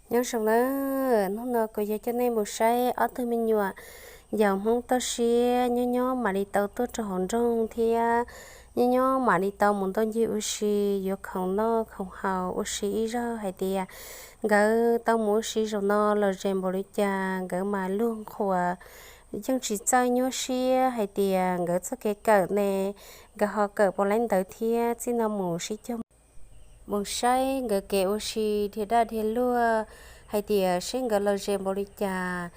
Nyob zoo na, hnub no kuv yuav coj nej mus saib ob tug me nyuam yaus Hmoob toj siab nyob nyob mam li tau tuaj rau hauv nroog thiab nyob nyob mam li tau mus ntau ncig ua si, yuav khoom noj khoom haus ua si ib zaug hais tias nkawd tau mus ua si zaum no lom zem npaum li cas, nkawd mas luag qhuas yeej tsis txawj nyuaj siab hais tias nkawd txoj kev kawm ne, nkawd ho kawm puas laib ntawd thiab. Txij no mus sib cog mus saib nkawd kev ua si dhia daj dhia luag hais tias seb nkawd lom zem npaum li cas.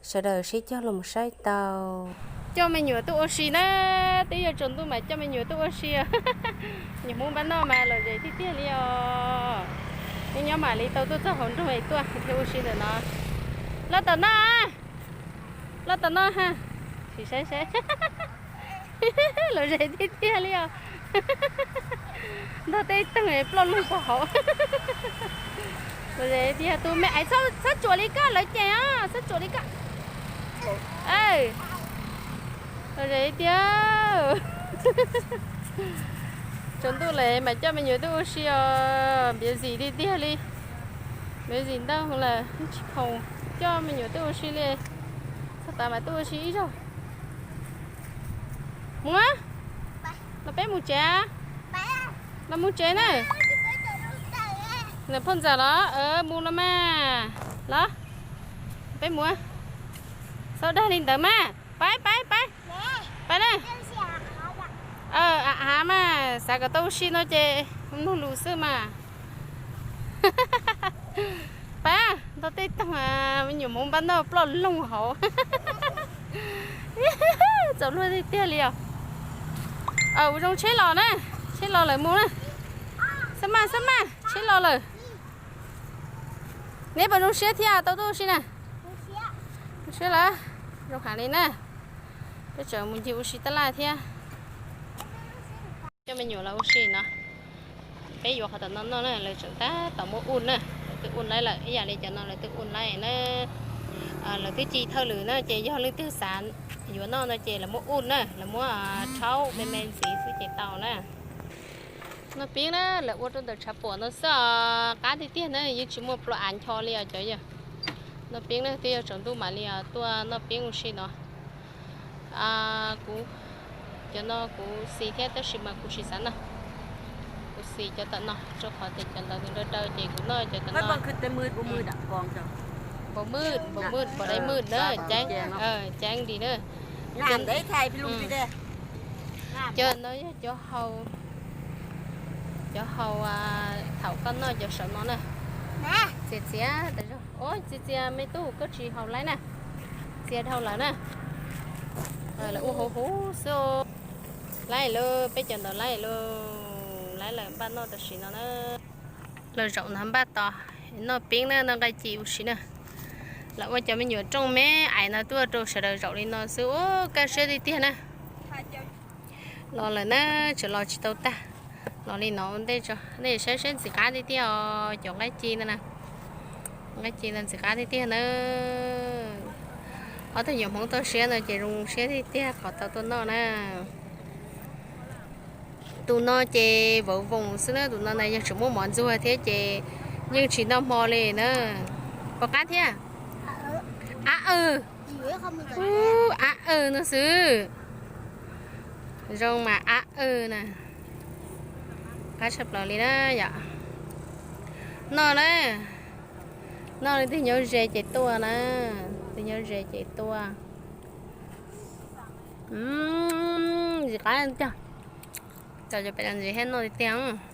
Sawv daws sib cog los saib tau. Coj me nyuam tuaj ua si na, twb yuav tsaus ntuj mas coj me nyuam tuaj ua si. Nyuam Hmoob npab noj mas lom zem tiag tiag li os. Nyob nyob mam li tau tuaj txog hauv nroog es tuaj dhia ua si ntawm no. Los tom no, los tom no ha. Sim saib saib. Lom zem tiag tiag li os. Ntog tej teeg ploj lug puag hauv. Lom zem tiag, tus me aiv txhob tsuam li koj, lawv cem os, txhob tsuam li koj. Lom zem tiag. Tsaus ntuj lawm mas coj me nyuam tuaj ua si os, npiav zim tiag tiag li. Npiav zim ntau lawm tsis khoom coj me nyuam tuaj ua si li. Txog tav mas tuaj ua si ib zaug. Mus, los peb mus tsev. Los mus tsev na. Lawm phauj ntxawm los mus los mas. Los, peb mus. Txhob dag li ntawd mas. Pab pab pab, pab na. Av mas xav kom tau ua si no ces mloog lus xwb mas. Pab, ntog tej toog, me nyuam Hmoob npab noj ploj loog hauv. Txaus luag tiag tiag li os. Ua zoo tsheb los na, tsheb los lawm mus na. Xab maj xab maj, tsheb los lawm. Neb puas zoo siab thiab tau tuaj ua si na? Zoo siab lawm, zoo heev li na. Peb tseem mus ncig ua si tab laj thiab. Coj me nyuam los ua si no. Peb yuav qhov tom no noj na, lawv tseem tab tom muab ua na, lawv twb ua laib lawm ib yam li cov no lawv twb ua laib na. Lawv twb ci thawj lwm na ces yog leej twg xav yuav noj no ces lawv muab ua na, lawv muab rhaub me me ntxiv xwb ces tau na. Noj piab na, lawv ua rau ntawm tshav puam no xwb os, qab tiag tiag na, yeej tsis muaj plua av ncho li os cov yawg. Noj piab na, twb yuav tsaus ntuj mam li tuaj noj piab ua si no. Kuv, cov no kuv xis thiab tab sis mas kuv tsis xav noj. Kuv xis cov tom no rau qhov tias cov ntawd nws daw daw ces kuv noj cov tom no. Npaum mwj, npaum mwj, npaum daim mwj na, ceeb, ceeb li na. Cov no yog cov hau, cov hau thaum koj noj cov saum no na. Txias txias tas zog. Txias txias me tub, koj tsis haus laib na. Txias dhau lawm na. Lawv ua huv huv xwb. Laib lawm, peb cov ntawd laib lawm, laib lawm npaj noj tam sim no na. Lawv zaum no npaj tos noj piab na, noj nqaij ci ua si na. Lawv ua cov me nyuam rooj me ais no tuaj rau sawv daws zaum li no xwb, ua kaj siab tiag tiag na. Los lawm na, tseem los tsis tau tag. Los li no ua ntej tso, nej saib saib ntxim qab tiag tiag os, cov nqaij ci no na. Nqaij ci no ntxim qab tiag tiag na. Ob tug nyuam Hmoob toj siab no ces zoo siab tiag tiag qhov tau tuaj noj na. Tus no ces vauv voos xwb na, tus no na yog tseem muaj mov ntxuag thiab ces yeej tsis noj hmo li na. Puas qab thiab? Av aw, av aw no xwb. Zoo mas av aw na. Qab tshaj plaws li na yom. Noj na, noj li twg nyob ze ces tuaj na, twg nyob ze ces tuaj. Ntxim qab tiag, cov pem no ntxim thiab noj tiag tiag.